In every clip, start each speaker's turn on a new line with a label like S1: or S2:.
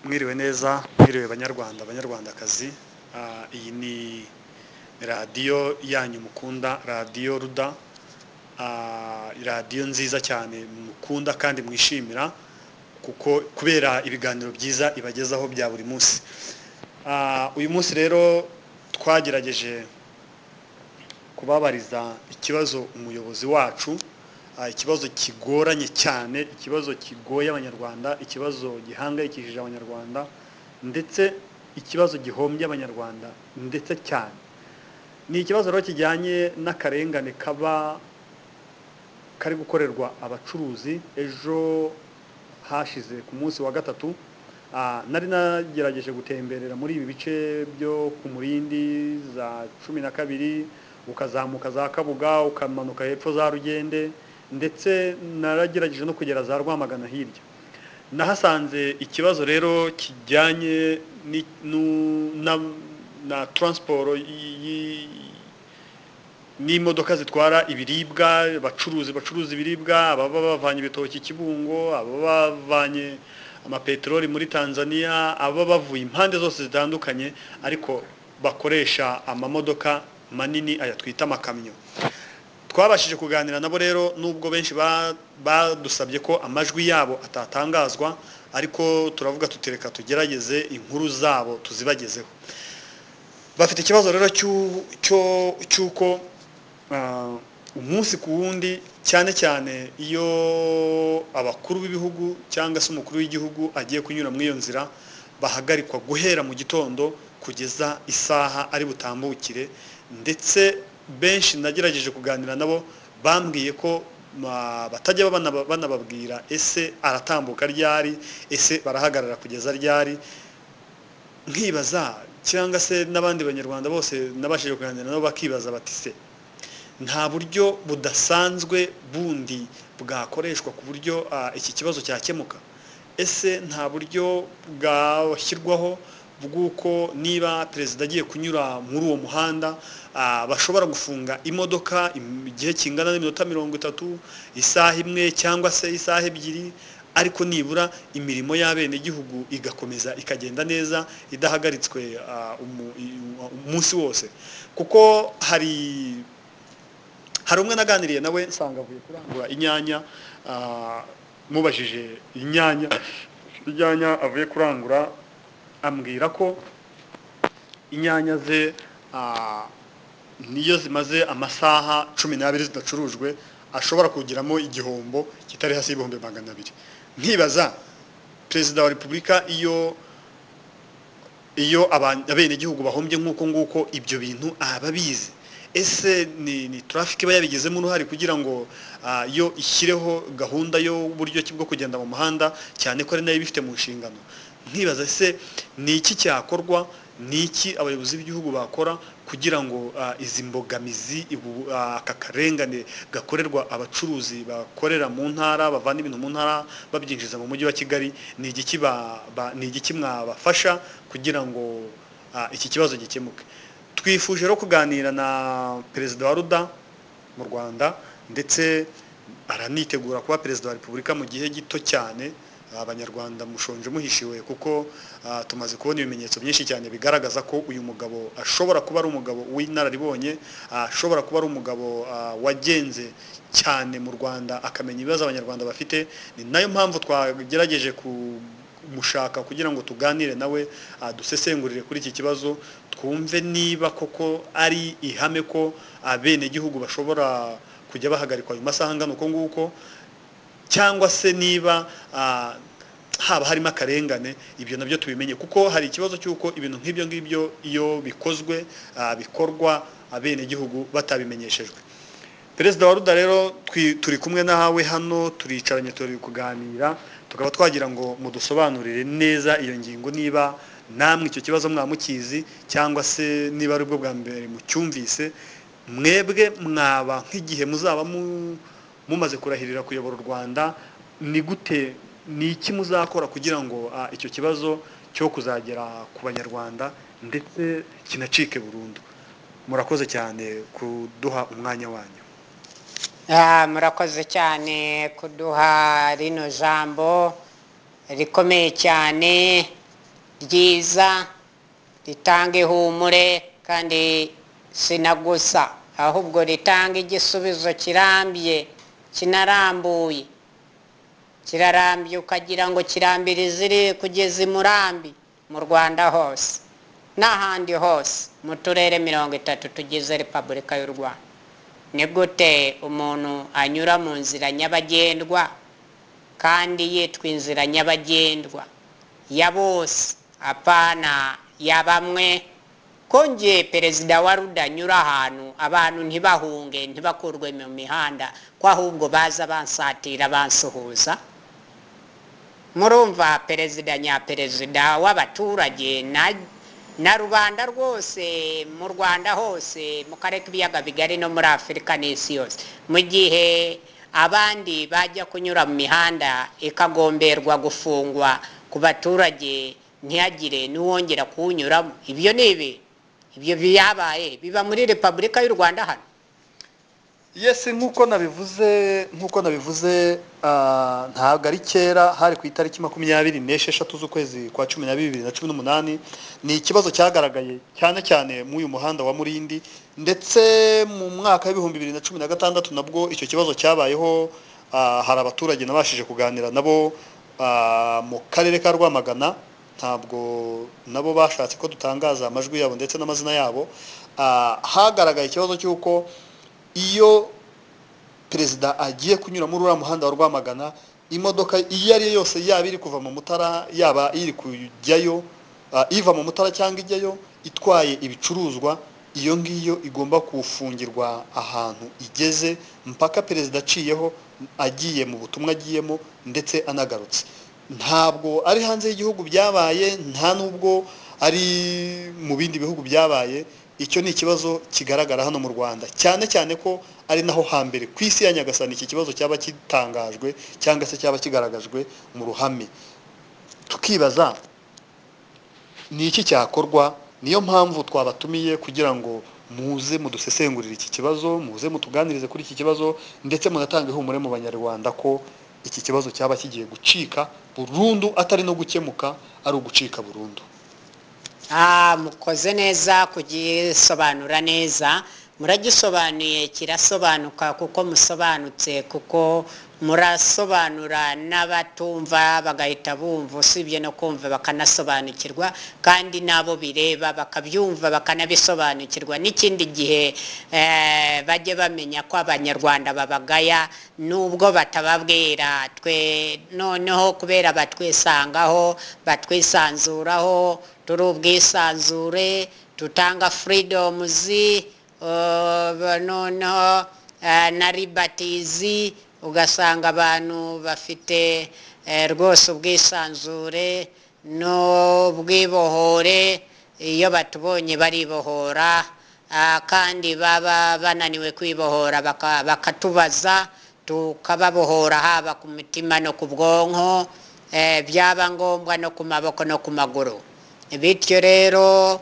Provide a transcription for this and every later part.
S1: Mwiriwe neza, mwiriwe Banyarwanda, Banyarwandakazi. Iyi ni radiyo yanyu mukunda, Radiyo Ruda, radiyo nziza cyane mukunda kandi mwishimira kuko kubera ibiganiro byiza ibagezaho bya buri munsi. Uyu munsi rero twagerageje kubabariza ikibazo umuyobozi wacu, ikibazo kigoranye cyane, ikibazo kigoye Abanyarwanda, ikibazo gihangayikishije Abanyarwanda, ndetse ikibazo gihombye Abanyarwanda ndetse cyane. Ni ikibazo rero kijyanye n'akarengane kaba kari gukorerwa abacuruzi. Ejo hashize ku munsi wa gatatu nari nagerageje gutemberera muri ibi bice byo ku Murindi za 12, ukazamuka za Kabuga, ukamanuka hepfo za Rugende, ndetse naragerageje no kugera za Rwamagana hirya. Nahasanze ikibazo rero kijyanye na transport n'imodoka zitwara ibiribwa, abacuruzi bacuruza ibiribwa, ababa bavanye ibitoki Kibungo, ababa bavanye amapeteroli muri Tanzania, ababa bavuye impande zose zitandukanye, ariko bakoresha amamodoka manini aya twita amakamyo. Twabashije kuganira nabo rero, nubwo benshi badusabye ko amajwi yabo atatangazwa, ariko turavuga tutereka tugerageze inkuru zabo tuzibagezeho. Bafite ikibazo rero cy'uko umunsi ku wundi, cyane cyane iyo abakuru b'ibihugu cyangwa se umukuru w'igihugu agiye kunyura muri iyo nzira, bahagarikwa guhera mu gitondo kugeza isaha ari butambukire. Ndetse benshi nagerageje kuganira nabo bambwiye ko batajya banababwira ese aratambuka ryari, ese barahagarara kugeza ryari. Nkibaza, cyangwa se n'abandi Banyarwanda bose nabashije kuganira nabo bakibaza bati se nta buryo budasanzwe bundi bwakoreshwa ku buryo iki kibazo cyakemuka? Ese nta buryo bwashyirwaho bw'uko niba perezida agiye kunyura muri uwo muhanda, bashobora gufunga imodoka igihe kingana n'iminota 30, isaha imwe cyangwa se isaha 2, ariko nibura imirimo y'abenegihugu igakomeza ikagenda neza idahagaritswe umunsi wose? Kuko hari umwe naganiriye nawe nsanga avuye kurangura inyanya, mubajije inyanya avuye kurangura, ambwira ko inyanya ze niyo zimaze amasaha 12 zidacurujwe ashobora kugiramo igihombo kitari hasi y'ibihumbi 200. Nkibaza perezida wa repubulika iyo abenegihugu bahombye nk'uko nguko ibyo bintu ababizi, ese ni traffic iba yabigizemo uruhare kugira ngo yo ishyireho gahunda yo buryo ki bwo kugenda mu muhanda, cyane ko ari nayo ibifite mu nshingano? Nkibaza se ni iki cyakorwa, ni iki abayobozi b'igihugu bakora kugira ngo izi mbogamizi, aka karengane gakorerwa abacuruzi bakorera mu ntara, bavana ibintu mu ntara babyinjiza mu mujyi wa Kigali, ni igiki mwabafasha kugira ngo iki kibazo gikemuke? Twifuje rero kuganira na perezida wa Ruda mu Rwanda, ndetse aranitegura kuba perezida wa repubulika mu gihe gito cyane. Abanyarwanda mushonje muhishiwe, kuko tumaze kubona ibimenyetso byinshi cyane bigaragaza ko uyu mugabo ashobora kuba ari umugabo w'inararibonye, ashobora kuba ari umugabo wagenze cyane mu Rwanda akamenya ibibazo Abanyarwanda bafite. Ni nayo mpamvu twagerageje kumushaka kugira ngo tuganire nawe, dusesengurire kuri iki kibazo, twumve niba koko ari ihame ko abenegihugu bashobora kujya bahagarikwa ayo masaha angana uko nguko, cyangwa se niba haba harimo akarengane, ibyo nabyo tubimenye. Kuko hari ikibazo cy'uko ibintu nk'ibyo ngibyo iyo bikozwe, bikorwa abenegihugu batabimenyeshejwe. Perezida wa Ruda rero turi kumwe nawe hano, turicaranye turi kuganira, tukaba twagira ngo mudusobanurire neza iyo ngingo, niba namwe icyo kibazo mwamukizi cyangwa se niba ari bwo bwa mbere mucyumvise. Mwebwe mwaba nk'igihe muzaba mumaze kurahirira kuyobora u Rwanda, ni gute, ni iki muzakora kugira ngo icyo kibazo cyo kuzagera ku Banyarwanda ndetse kinacike burundu? Murakoze cyane kuduha umwanya wanyu.
S2: Murakoze cyane kuduha rino jambo rikomeye cyane. ryiza ritanga ihumure, kandi sinagusa ahubwo ritanga igisubizo kirambye, kinarambuye. Kirarambye ukagira ngo kirambirize iri kugeza i Murambi, mu Rwanda hose n'ahandi hose mu turere 30 tugize Repubulika y'u Rwanda. Ni gute umuntu anyura mu nzira nyabagendwa kandi yitwa inzira nyabagendwa ya bose, apana ya bamwe? Ko nge perezida wa RUDA anyura ahantu abantu ntibahunge, ntibakurwe mu mihanda, ko ahubwo baza bansatira bansuhuza. Murumva perezida nyaperezida w'abaturage na rubanda rwose mu Rwanda hose, mu karere k'ibiyaga bigari no muri Afurika n'isi yose, mu gihe abandi bajya kunyura mu mihanda ikagomberwa gufungwa ku baturage, ntihagire n'uwongera kuwunyuramo. Ibyo ni ibi, ibyo byabaye biba muri Repubulika y'u Rwanda hano.
S1: Yes, nk'uko nabivuze, ntabwo ari kera, hari ku itariki 26 z'ukwezi kwa 12 2018. Ni ikibazo cyagaragaye cyane cyane muri uyu muhanda wa Murindi, ndetse mu mwaka wa 2016 nabwo icyo kibazo cyabayeho. Hari abaturage nabashije kuganira nabo mu karere ka Rwamagana, ntabwo nabo bashatse ko dutangaza amajwi yabo ndetse n'amazina yabo. Hagaragaye ikibazo cy'uko iyo perezida agiye kunyura muri uriya muhanda wa Rwamagana, imodoka iyo ari yo yose, yaba iri kuva mu Mutara, yaba iri kujyayo, iva mu Mutara cyangwa ijyayo itwaye ibicuruzwa, iyo ngiyo igomba gufungirwa ahantu igeze mpaka perezida aciyeho agiye mu butumwa agiyemo ndetse anagarutse. Ntabwo ari hanze y'igihugu byabaye, nta nubwo ari mu bindi bihugu byabaye. Icyo ni ikibazo kigaragara hano mu Rwanda, cyane cyane ko ari naho hambere ku isi ya Nyagasani iki kibazo cyaba gitangajwe cyangwa se cyaba kigaragajwe mu ruhame. Tukibaza ni iki cyakorwa. Niyo mpamvu twabatumiye kugira ngo muze mudusesengurire iki kibazo, muze mutuganirize kuri iki kibazo, ndetse munatange ihumure mu Banyarwanda ko iki kibazo cyaba kigiye gucika burundu, atari no gukemuka, ari ugucika burundu.
S2: Mukoze neza kugisobanura neza. Muragisobanuye kirasobanuka, kuko musobanutse, kuko murasobanura n'abatumva bagahita bumva, usibye no kumva bakanasobanukirwa, kandi n'abo bireba bakabyumva bakanabisobanukirwa. N'ikindi gihe bajye bamenya ko Abanyarwanda babagaya nubwo batababwira. Twe noneho kubera batwisangaho, batwisanzuraho, turi ubwisanzure, tutanga freedoms, noneho na liberties, ugasanga abantu bafite rwose ubwisanzure n'ubwibohore. Iyo batubonye baribohora, kandi baba bananiwe kwibohora bakatubaza, tukababohora haba ku mutima no ku bwonko, byaba ngombwa no ku maboko no ku maguru. Bityo rero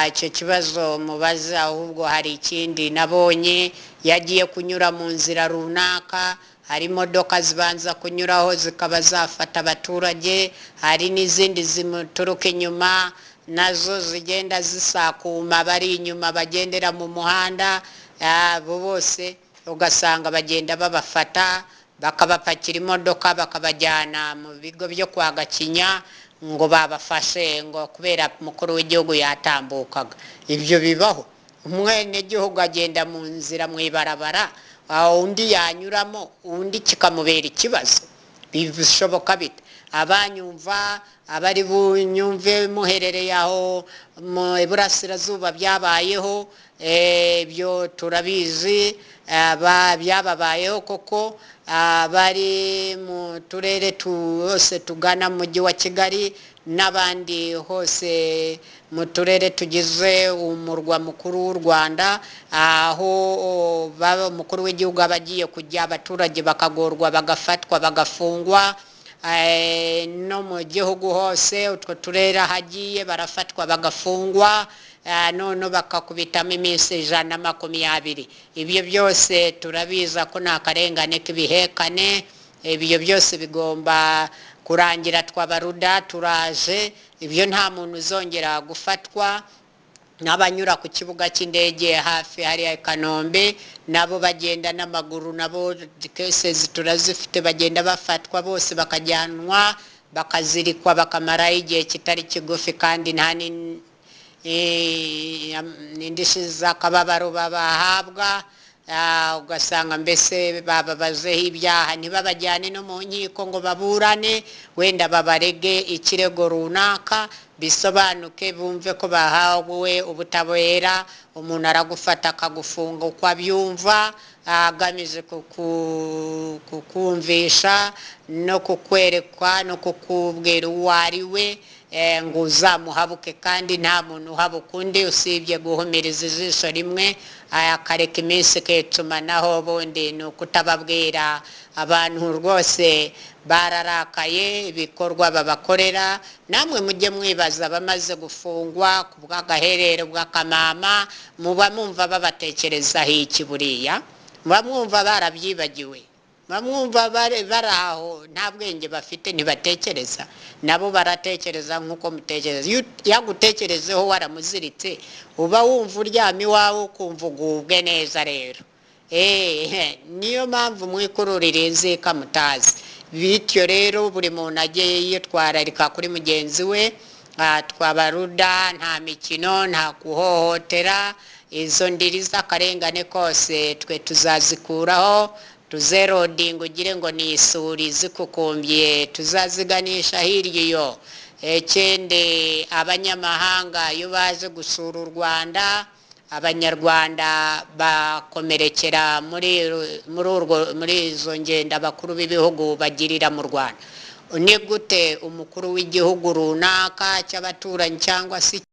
S2: icyo kibazo mubaza, ahubwo hari ikindi nabonye: yagiye kunyura mu nzira runaka, hari imodoka zibanza kunyuraho zikaba zafata abaturage, hari n'izindi zimuturuka inyuma nazo zigenda zisakuma bari inyuma bagendera mu muhanda. Abo bose ugasanga bagenda babafata, bakabapakira imodoka, bakabajyana mu bigo byo kwa Gakinya, ngo babafashe ngo kubera umukuru w'igihugu yatambukaga. Ibyo bibaho? Umwenegihugu agenda mu nzira, mu ibarabara, undi yanyuramo undi kikamubera ikibazo, bishoboka bite? Abanyumva, abari bunyumve muherereye aho mu Iburasirazuba byabayeho, ibyo turabizi, byababayeho koko. Abari mu turere hose tugana mu mujyi wa Kigali n'abandi hose mu turere tugize umurwa mukuru w'u Rwanda, aho baba umukuru w'igihugu aba agiye kujya, abaturage bakagorwa, bagafatwa, bagafungwa. No mu gihugu hose utwo turere ahagiye barafatwa, bagafungwa, none bakakubitamo iminsi 120. Ibyo byose turabizi ko ni akarengane k'ibihekane. Ibyo byose bigomba Kurangira twabaruda turaje, ibyo nta muntu uzongera gufatwa. N'abanyura ku kibuga cy'indege hafi hariya i Kanombe nabo bagenda n'amaguru, nabo cases turazifite, bagenda bafatwa bose bakajyanwa bakazirikwa bakamarayo igihe kitari kigufi, kandi nta n'indishyi z'akababaro babahabwa. Ugasanga mbese bababazeho ibyaha, ntibabajyane no mu nkiko ngo baburane, wenda babarege ikirego runaka bisobanuke, bumve ko bahawe ubutabera. Umuntu aragufata akagufunga uko abyumva, agamije kukumvisha no kukwerekwa no kukubwira uwo ari we, ngo uzamuhabuke, kandi nta muntu uhabuka undi usibye guhumiriza ijisho rimwe akareka iminsi ikicumanaho. Ubundi ni ukutababwira. Abantu rwose bararakaye ibikorwa babakorera. Namwe mujye mwibaza abamaze gufungwa ku bw'agaherero bw'akamama, muba mwumva babatekerezaho iki? Buriya muba mwumva barabyibagiwe, muba mwumva bari aho nta bwenge bafite, ntibatekereza? Nabo baratekereza nk'uko mutekereza. Iyo yagutekerezeho waramuziritse, uba wumva uryama iwawe ukumva ugubwe neza. Rero niyo mpamvu mwikururira inzika mutazi. Bityo rero buri muntu ajye yitwararika kuri mugenzi we. Twabaruda nta mikino, nta guhohotera. Izo ndiri z'akarengane kose twe tuzazikuraho, tuzerodinga ugire ngo ni isuri zikukumbiye, tuzaziganisha hirya iyo. Ikindi, abanyamahanga iyo baje gusura u Rwanda, Abanyarwanda bakomerekera muri izo ngendo abakuru b'ibihugu bagirira mu Rwanda. Ni gute umukuru w'igihugu runaka cy'abaturanyi cyangwa se